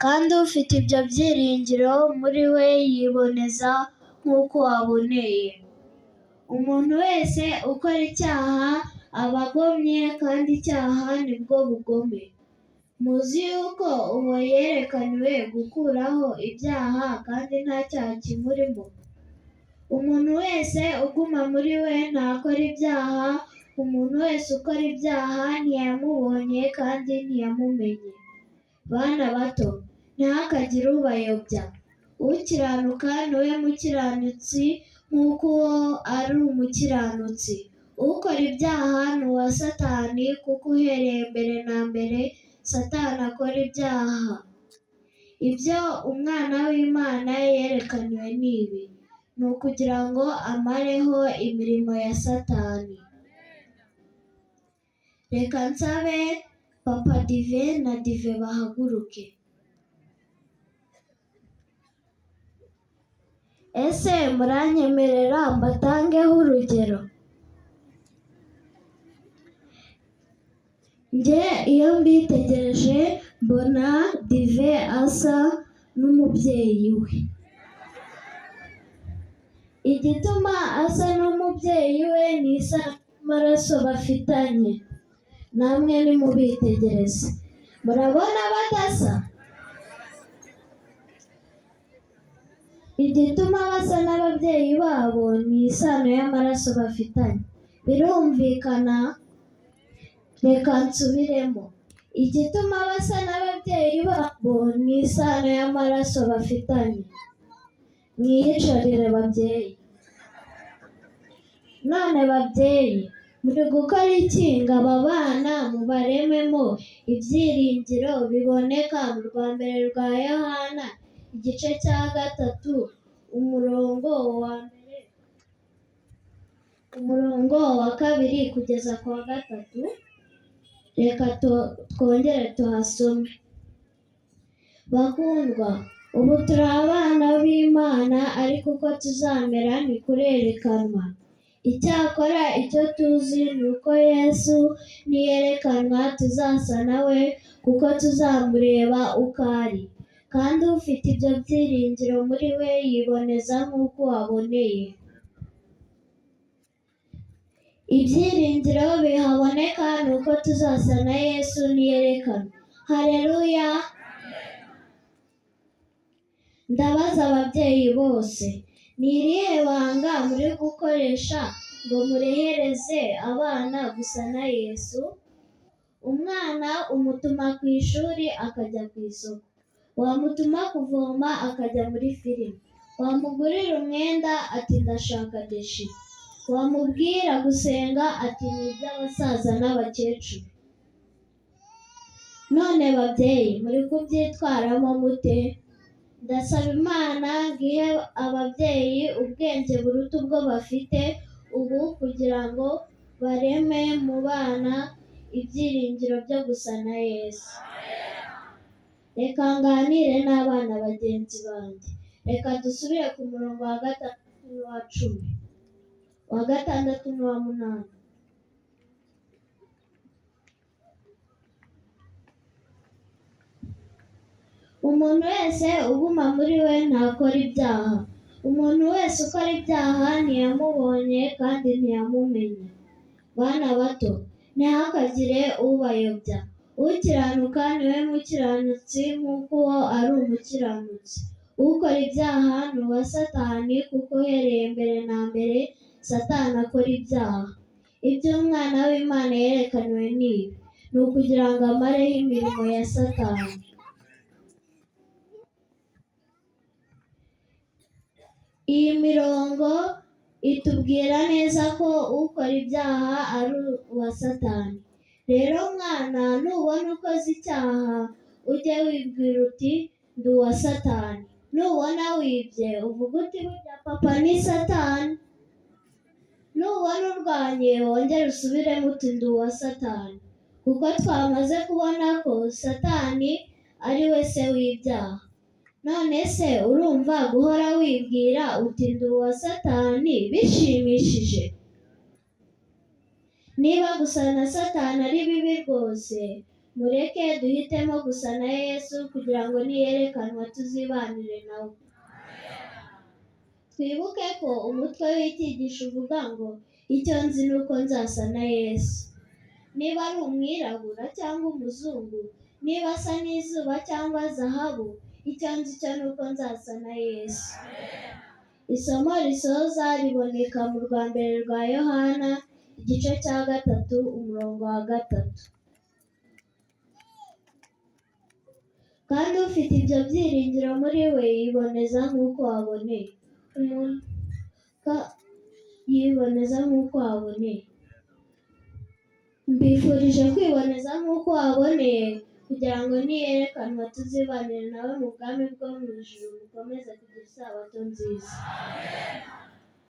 Kandi ufite ibyo byiringiro muri we yiboneza nk'uko aboneye. Umuntu wese ukora icyaha aba agomye, kandi icyaha ni bwo bugome. Muzi yuko uwo yerekaniwe gukuraho ibyaha, kandi nta cyaha kimurimo. Umuntu wese uguma muri we ntakora ibyaha, umuntu wese ukora ibyaha ntiyamubonye kandi ntiyamumenye. Bana bato, ntihakagire ubayobya. Ukiranuka ni we mukiranutsi nk'uko uwo ari umukiranutsi. Ukora ibyaha ni uwa Satani, kuko uhereye mbere na mbere Satani akora ibyaha. Ibyo Umwana w'Imana yerekaniwe ni ibi: ni ukugira ngo amareho imirimo ya Satani. Reka nsabe Papa Dive na Dive bahaguruke. Ese muranyemerera mbatangeho urugero? Njye iyo mbitegereje mbona Dive asa n'umubyeyi we. Igituma asa n'umubyeyi we ni isano y'amaraso bafitanye. Namwe nimubitegereze, murabona badasa? Igituma basa n'ababyeyi babo ni isano y'amaraso bafitanye. Birumvikana? Reka nsubiremo. Igituma basa n'ababyeyi babo ni isano y'amaraso bafitanye. Mwiyicarire babyeyi. None babyeyi, muri gukora iki ngo aba bana mubarememo ibyiringiro biboneka mu rwa mbere rwa Yohana igice cya 3 umurongo wa mbere, umurongo wa 2 kugeza ku wa 3? Reka twongere tuhasome. Bakundwa, ubu turi abana b'Imana, ariko uko tuzamera ntikurerekanwa. Icyakora icyo tuzi ni uko Yesu niyerekanwa tuzasa nawe, kuko tuzamureba uko ari. Kandi ufite ibyo byiringiro muri we yiboneza nk'uko aboneye. Ibyiringiro bihaboneka ni uko tuzasa na Yesu niyerekanwa. Haleluya! Ndabaza ababyeyi bose, ni irihe banga muri gukoresha ngo murehereze abana gusa na Yesu? Umwana umutuma ku ishuri akajya ku isoko, wamutuma kuvoma akajya muri filime, wamugurira umwenda ati ndashaka deshi, wamubwira gusenga ati ni iby'abasaza n'abakecuru. None babyeyi, muri kubyitwaramo mute? Ndasaba Imana ngo ihe ababyeyi ubwenge buruta ubwo bafite ubu, kugira ngo bareme mu bana ibyiringiro byo gusa na Yesu. Reka nganire n'abana bagenzi banjye. Reka dusubire ku murongo wa 6 n'uwa 10, uwa 6 n'uwa 8. Umuntu wese uguma muri we ntakora ibyaha. Umuntu wese ukora ibyaha ntiyamubonye kandi ntiyamumenye. Bana bato, ntihakagire ubayobya. Ukiranuka ni we mukiranutsi nk'uko uwo ari umukiranutsi. Ukora ibyaha ni uwa Satani, kuko uhereye mbere na mbere Satani akora ibyaha. Ibyo Umwana w'Imana yerekaniwe ni ibi: ni ukugira ngo amareho imirimo ya Satani. Iyi mirongo itubwira neza ko ukora ibyaha ari uwa Satani. Rero mwana, nubona ukoze icyaha ujye wibwira uti ndi uwa Satani. Nubona wibye uvuge uti burya papa ni Satani. Nubona urwanye wongere usubiremo uti ndi uwa Satani, kuko twamaze kubona ko Satani ari we se w'ibyaha. None se urumva guhora wibwira uti ndi uwa Satani bishimishije? Niba gusa na Satani ari bibi rwose, Mureke duhitemo gusa na Yesu kugira ngo niyerekanwa tuzibanire nawe. Twibuke ko umutwe w'icyigisho uvuga ngo icyo nzi ni uko nzasa na Yesu. Niba ari umwirabura cyangwa umuzungu, niba asa n'izuba cyangwa zahabu, icyo nzi cyo ni uko nzasa na Yesu. Isomo risoza riboneka mu rwa mbere rwa Yohana, igice cya 3, umurongo wa 3. Kandi ufite ibyo byiringiro muri we yiboneza nk'uko aboneye. Umuntu yiboneza nk'uko aboneye. Mbifurije kwiboneza nk'uko aboneye, kugira ngo niyerekanwa tuzibanire nawe mu bwami bwo mu ijuru. Mukomeze kugira isabato nziza.